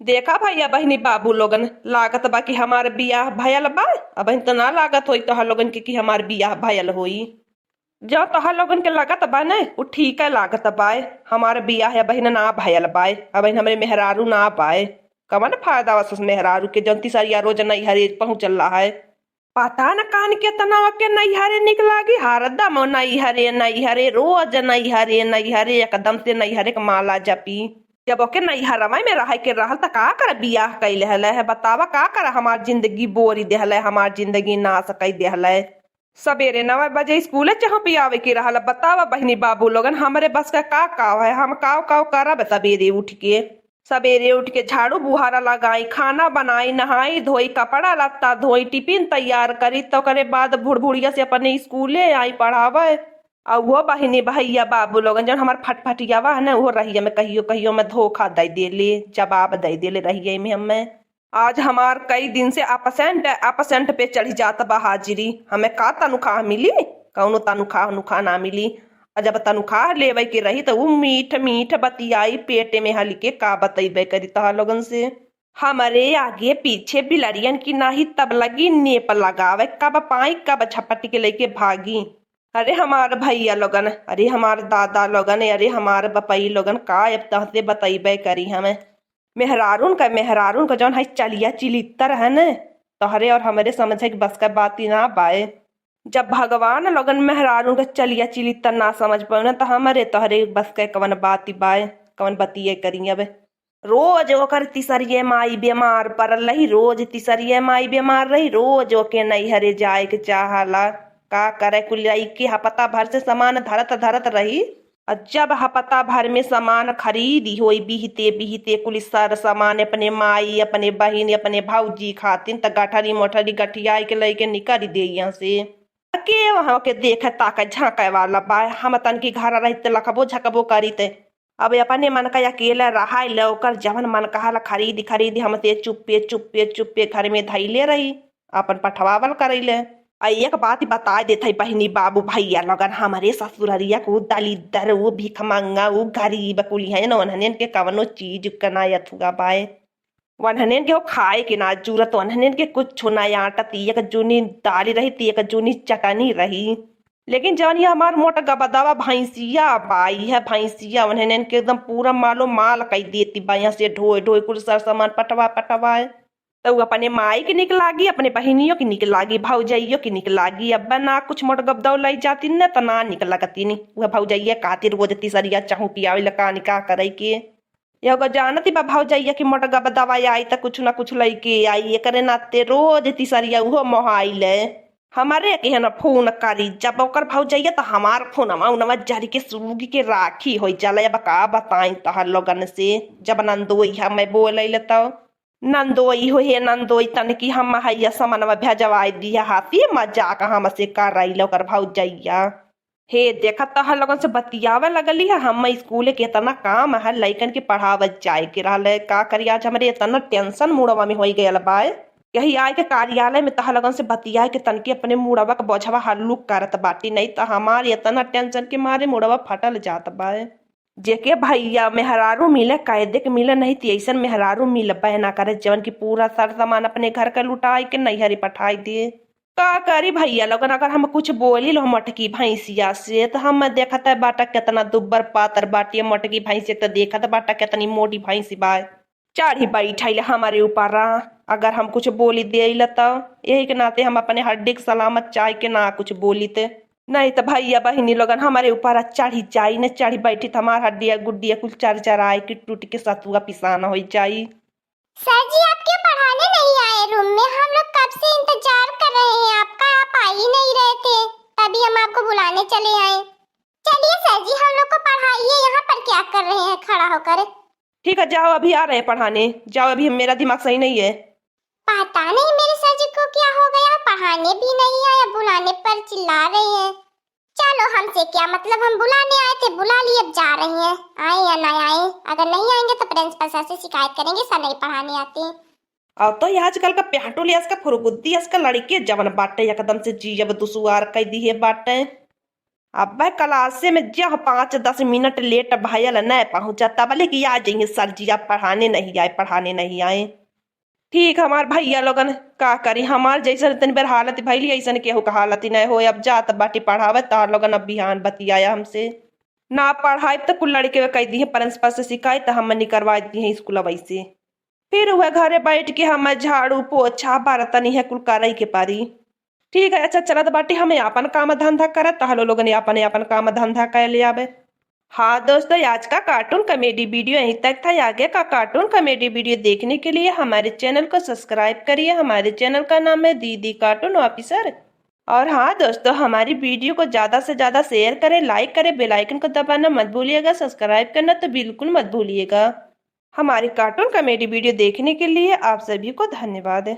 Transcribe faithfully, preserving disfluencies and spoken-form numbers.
देखा भइया बहिनी बाबू लोगन, लागत बा कि हमार बियाह भयल बा। अबहिन त ना लागत होई तोहर लोगन के कि हमार बियाह भयल होई। जौ तोहर लोगन के लागत बा न, उ ठीके लागत बाय। हमार बियाह अबहिन ना भयल बाय, अबहिन हमरे मेहरारू ना बाय। कवन फायदा बा सस मेहरारू के, जौन तिसरिया रोज नैहरे पहुँचल रहा है। पता न कान केतना ओके नैहरे निक लागी, हरदम ओ नैहरे, नैहरे, रोज नैहरे, नैहरे, एकदम से नैहरे के माला जपी। जब ओके नैहरवा में रहे के रहल त का कर बियाह कइ लेहले है, बतावा का कर हमार जिंदगी बोरी देहले, हमार जिंदगी नाश कइ देहले। सबेरे नौ बजे स्कूले चहुँपियावे के रहल, बतावा बहिनी बाबू लोगन, हमरे बस का का काव है, हम काव काव करब सबेरे उठ के। सबेरे उठ के झाड़ू बुहारा लगाई, खाना बनाई, नहाई धोई, कपड़ा लत्ता धोई, टिफिन तैयार करी, तो ओकरे बाद भुड़भुड़िया से अपने स्कूले आई पढ़ावे। अउ वो बहिनी भइया बाबू लोगन, जौन हमार फटफटियावा है न, वो रहिया में कहियो कहियो में धोखा दे देले, जवाब दे देले रहिया में हमें। आज हमार कई दिन से absent, absent पे चढ़ी जात बा हाजिरी। हमें का तनख्वाह मिली? कौनो तनख्वाह नुख्वाह ना मिली। और जब तनख्वाह लेवे के रही त उ मीठ मीठ बतियाई, पेटे में हली के का बतइबे करी तोहर लोगन से। हमरे आगे पीछे बिलरियन की नाही तब लगी नेप लगावे, कब पाई कब झपट के लेके भागी। अरे हमार भइया लोगन, अरे हमार दादा लोगन, अरे हमार बपई लोगन, का अब तहसे बतइबे करी हमें। मेहरारून का, मेहरारून का जौन है चलिया चिलित्तर है न, तोहरे और हमरे समझे के बस का बात ही ना बाए। जब भगवान लोगन मेहरारून का चलिया चिलित्तर ना समझ पावे न, तो हमरे तोहरे बस का कवन बात ही बाए, कवन बतिये करी अब। रोज ओकर तिसरिये माई बीमार पड़ल रही, रोज तिसरिये माई बीमार रही, रोज ओके नैहरे जाए के चाहला। का करे, कुल लइके हपता भर से सामान धरत धरत रही। अ जब हपता भर में सामान खरीदी होई, बिहते बिहते कुल सर सामान अपने माई, अपने बहिन, अपने भौजी खातिन, त गठरी मोठरी गठियाई के लइके निकल दे यहाँ से। के वहाँ के देखे ताके झाँके वाला बा। हम तनकी घर रहित लखबो झकबो करित। अब अपने मन का अकेले रहाइले, ओकर जवन मन कहल खरीद खरीद हमसे चुप्पे चुप्पे चुप्पे घर में धइले रही, अपन पठवावल करइले। आ एक बात बताइ देत हई बहिनी बाबू भइया लोगन, हमरे ससुररिया के उ दलिद्दर, उ भिखमंगा, उ गरीब कुली हैं न, उन्हनेन के कवनो चीज के ना अथुआ बाए। वन्हनेन के हो खाए के ना जूरत, वन्हनेन के कुछ ना आटत, एक जूनी दाली रही, त एक जूनी चटनी रही। लेकिन जवन ये हमार मोट गबदवा भैंसिया बा, इहे भैंसिया वन्हनेन के एकदम पूरा मालो माल कई देती बा, यहाँ से ढोए ढोए कुल सर सामान पटवा पटवाए। त उ अपने माई के निक लागी, अपने बहिनियों के निक लागी, भौजइयों के निक लागी। अब ना कुछ मोट गबदव लई जाती न, त ना निक लगती नी। उहे भौजइया खातिर रोज तिसरिया चहुँपियावे ला का निकाह करे के। एगो जानती बा भौजइया कि मोटका बा दवाई आई त कुछ ना कुछ लइके आई, एकरे नाते रोज तिसरिया उहो मोहाइले। हमरे के है ना फोन करी, जब ओकर भौजइया त हमार फोनवा उनवा जरि के सूख के राखी होइ जाला। अब का बताई तहर लोगन से, जब नंदोई हमें बोलैले त नंदोई हो, हे नंदोई तनकी हम हैया समनवा भेजवाई दिया, हंसी मजाक हमसे करैले ओकर भौजइया। हे, देखा तोहर लोगन से बतियावे लगली है, हम स्कूले के इतना काम है, लइकन के पढ़ावे जाए के रहल है, का करी आज हमरे इतना tension मूड़वा में होइ गयल बा। यही आए के कार्यालय में तोहर लोगन से बतियाए के तनके अपने मूड़वा के बोझवा हल्लुक करत बाटी, नहीं त हमार इतना tension के मारे मूड़वा फटल जात बा। जेके भैया मेहरारू मिले, कायदे के मिले, नहीं त ऐसन मेहरारू मिलबे ना करे, जवन की पूरा सर सामान अपने घर के लुटाए के नैहरी पठाई दे। का करी भैया लोगन, अगर हम कुछ बोली लो मोटकी भैंसिया से, त हम देखत बाटा केतना दुब्बर पातर बाटी मोटकी भैंस, एक त देखत बाटा केतनी मोटी भैंस बा, चढ़ी बैठल हमरे ऊपर। अगर हम कुछ बोली देइल त यही के नाते हम अपने हड्डी के सलामत चाह के ना कुछ बोलित, नहीं त भैया बहिनी लोगन हमरे ऊपर चढ़ी जाई न, चढ़ी बैठी त हमार हड्डिया गुड्डिया कुल चरचराए के टूट के सतुआ पिसान हो जाई। सर जी, आप क्यों पढ़ाने नहीं आए रूम में? हम लोग कब से इंतजार कर रहे हैं आपका, आप आ ही नहीं रहे थे, तभी हम आपको बुलाने चले आए। चलिए सर जी, हम लोग को पढ़ाइए, यहाँ पर क्या कर रहे हैं खड़ा होकर? ठीक है, जाओ, अभी आ रहे हैं पढ़ाने, जाओ, अभी मेरा दिमाग सही नहीं है। पता नहीं मेरे सर जी को क्या हो गया, पढ़ाने भी नहीं आए, बुलाने पर चिल्ला रहे हैं। चलो, हमसे क्या मतलब, हम बुलाने आए थे, बुला लिए, अब जा रहे हैं, आए या ना आए, अगर नहीं आएंगे तो प्रिंसिपल सर से शिकायत करेंगे, सर नहीं पढ़ाने आते। अब तो ये आजकल का प्याटो लियास का फुरगुद्दी अस का लड़के जवन बाटे, एकदम से जी अब दुसुआर कई दिए बाटे। अब वह क्लासे में जह पाँच दस मिनट लेट भयल न पहुँचा, तबले कि आ जइहें सर जी, आप पढ़ाने नहीं आए, पढ़ाने नहीं आए। ठीक, हमार भैया लोगन का करी, हमार जैसन तनी बेर हालत भइली, ऐसन केहू का हालत ही नहीं होए। अब जात बाटी पढ़ावे, तार लोगन अब बिहान बतियाया हमसे। ना पढ़ाइब त कुल लड़के कह दिहे प्रिंसिपल से शिकायत, त हम निकरवा दिहे स्कूल वैसे। फिर वह घरे बैठ के हम झाड़ू पोछा बर्तन इहे कुल करे के परी। ठीक है, अच्छा चलत बाटी, हमें आपन काम धंधा करत, तहलो लोगन आपन आपन काम धंधा कर ले आवे। हाँ दोस्तों, आज का कार्टून कॉमेडी वीडियो यहीं तक था। आगे का कार्टून कॉमेडी वीडियो देखने के लिए हमारे चैनल को सब्सक्राइब करिए। हमारे चैनल का नाम है दीदी कार्टून ऑफिसर। और हाँ दोस्तों, हमारी वीडियो को ज़्यादा से ज़्यादा शेयर करें, लाइक करें, बेल आइकन को दबाना मत भूलिएगा, सब्सक्राइब करना तो बिल्कुल मत भूलिएगा। हमारी कार्टून कॉमेडी वीडियो देखने के लिए आप सभी को धन्यवाद।